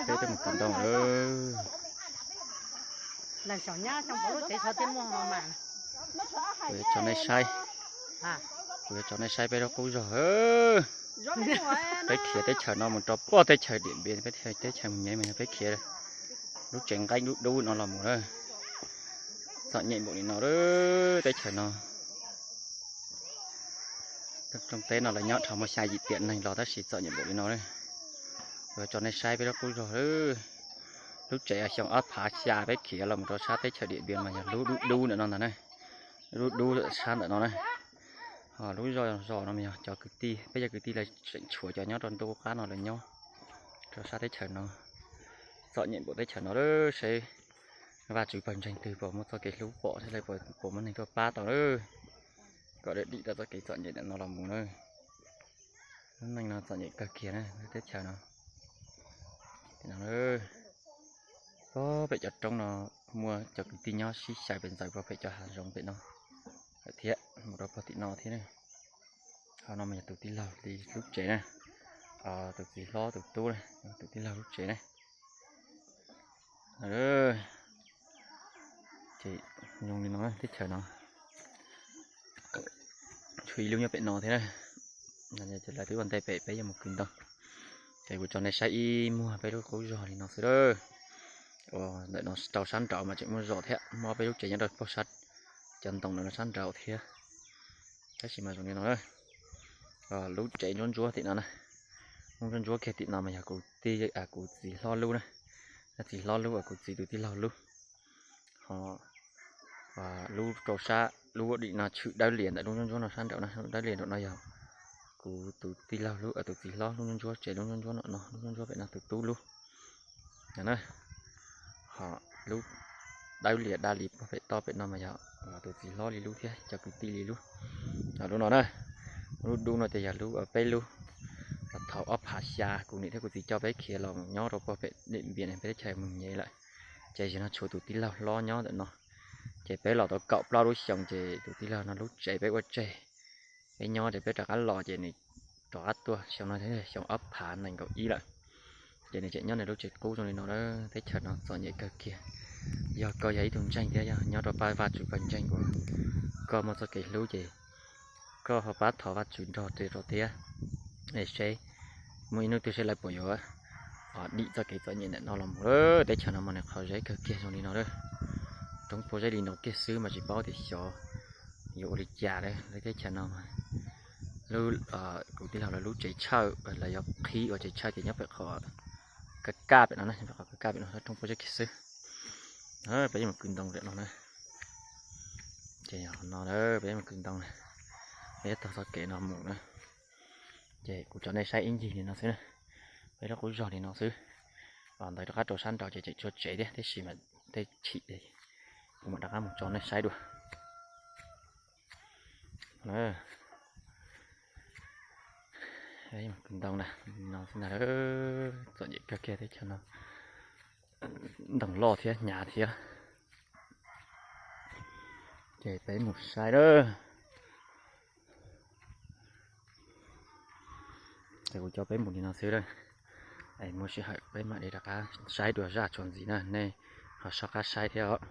Peb twb mus tus ntoo lawm. Kuv yuav tso nej saib, kuv yuav tso nej saib peb lub qub zog. Peb khiav teb chaws no mus rau pem teb chaws Diam Npias, peb teb chaws mus nyev mas yog peb khiav lub tsev nqeeb dub dub no los mus na. Txom nyem npaum li no, teb chaws no. Rooj teb no lawv nyob dhau muaj xya yim tiam neeg los tab sis txom nyem npaum li no. Yuav tso nej saib peb lub qub zog. Lub tsev xyoo ob phav xya peb khiav los mus rau sab teb chaws Diam Npias mas yog lub dub dub ntawm no ntag na. Lub dub sab ntawm no na. Ho lub zog zos no mas yog cov kwv tij, peb cov kwv tij lawv tseem tshuav cov nyob rau ntuj qab no lawv nyob rau sab teb chaws no. Txom nyem npaum teb chaws no lawm, seb Vajtswv pawg ntseeg twg puas muaj txoj kev hlub pom thiab lawv puas muaj neeg tuaj pab tau lawm, kom lawv dim tau txoj kev txom nyem ntawm no los mus na. Lub neej no txom nyem kawg kiag na, lub teb chaws no. Tim no, pem cov roob no muaj cov kwv tij nyob sib xyaw pem ntxaws pem cov hav zoov pem no thiab, mus rau pem tim no thiab. Qhov no mas yog tus tij laug li lub tsev na, tus txiv hlob tus tub na, tus tij laug lub tsev na. Ces zoo li no teb chaws no. Tshuav ib lub nyob pem no thiab na. Ces lawv twb ua ntej pem, peb yuav mus kwv ntoo. Ces kuv tso nej saib ib muag peb lub qub zog li no xwb lawm. Ntawm no rau sab nraud mas tseem muaj zos thiab, muaj peb lub tsev nyob rau pem sab, cov ntoo ntawm no sab nraud thiab. Tab sis mas zoo li no na. Lub tsev ntsuab ntsuab tim no na, lub ntsuab ntsuab kiag tim no mas yog kuv tij, kuv txiv hlob lub na. Yog txiv hlob lub, kuv txiv tus tij laug lub. Ho lub rau sab lub dim no tshwm dawb lias ntawm lub ntsuab ntsuab no sab nraud na, lub dawb lias nraum no yog kuv tus tij laug lub, tus txiv hlob lub ntsuab ntsuab, tsev lub ntsuab ntsuab no no, lub ntsuab ntsuab pem no tus tub lub. Ho lub dawb lias daj li pem toj pem no mas yog tus txiv hlob li lub thiab cov kwv tij li lub. Lub no na, lub dub no ces yog lub peb lub. Thaum ob phav xya kuv niam thiab kuv txiv coj peb khiav los nyob rau pem Diam Npias ne, peb teb chaws mus nyev lawm. Ces zaum no tshuav tus tij laug hlob nyob ntawm no. Ces peb los tau kaum plaub lub xyoo ces tus tij laug no lub tsev peb ua tseg. Peb nyob ces peb rov qab los ces nws rov qab tuaj xyoo no thiab, xyoo ob phav nees nkaum ib lawm. Ces nws tseem nyob nws lub tsev qub zoo li no na. Teb chaws no txom nyem kawg kiag. Yog koj yog ib tug ntseeg thiab yog nyob rau pab Vajtswv pawg ntseeg uas koj muaj txoj kev hlub ces koj ho pab thov Vajtswv nrog rau thiab. Es seb muaj ib hnub twg seb lawv puas yuav dim txoj kev txom nyem ntawm no los mus. Teb chaws no mas nws qhov zeb kawg kiag zoo li no lawm. Roob pob zeb li no kiag xwb mas tsis paub tias xyov yuav ua li cas lawm. Lub teb chaws no mas lub, kuv tij laug lawv lub tsev tshawj, lawv yuav qhib ua tsev tshawj ces nyob pem qhov kaj kaj pem no na, nyob pem qhov kaj kaj pem no, roob pob zeb kiag xwb. Peb yuav mus kwv ntoo pem no na. Ces no na, peb yuav mus kwv ntoo na. Peb yuav taug txoj kev no mus na. Ces kuv tso nej saib ib ncig li no xwb na. Peb lub qub zog li no xwb. Los ntawd rov qab rau sab nraud ces tseem tshuav tsev thiab, tiam sis mas tej chim kuv mam rov qab mus tso nej saib dua. Kwv ntoo na, no xwb ntag. Txom nyem kawg kiag teb chaws no, ntoo loj thiab hnyav thiab. Ces peb mus saib na. Ces kuv coj peb mus li no xwb na. Es muaj sij hawm peb mam li rov qab saib dua zaj txuas ntxiv na, nej ho soj qab saib thiab os.